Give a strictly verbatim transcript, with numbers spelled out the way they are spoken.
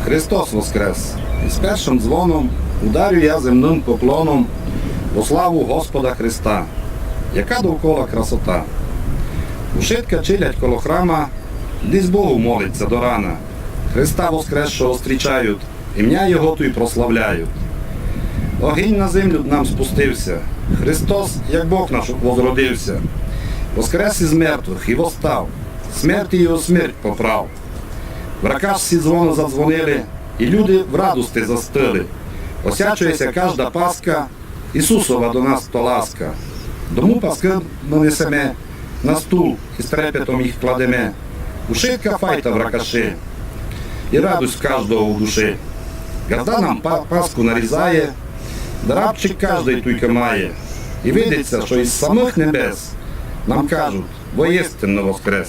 Христос воскрес! Із першым дзвоном ударю я земным поклоном во славу Господа Христа. Яка довкола красота! Ушытка челядь коло храма десь Богу молить ся до рана. Христа воскресшого зустрічають, імня Його туй прославляють. Огинь на землю нам спустив ся. Христос, як Бог наш, возродив ся. Воскрес із мертвых і восстав. Смерти Його смерть поправ. В Ракашці дзвоны задзвонили, і люди в радости застыли. Осячує ся кажда Паска, Ісусова до нас то ласка. Дому паскы мы несеме, на стул із трепетом їх кладеме. Ушытка файта в Ракаши, і радость каждого у души. Ґазда нам па-, Паску нарізає, драбчик каждый туйка має. І видить ся, што із самых небес нам кажуть: воістинно воскрес!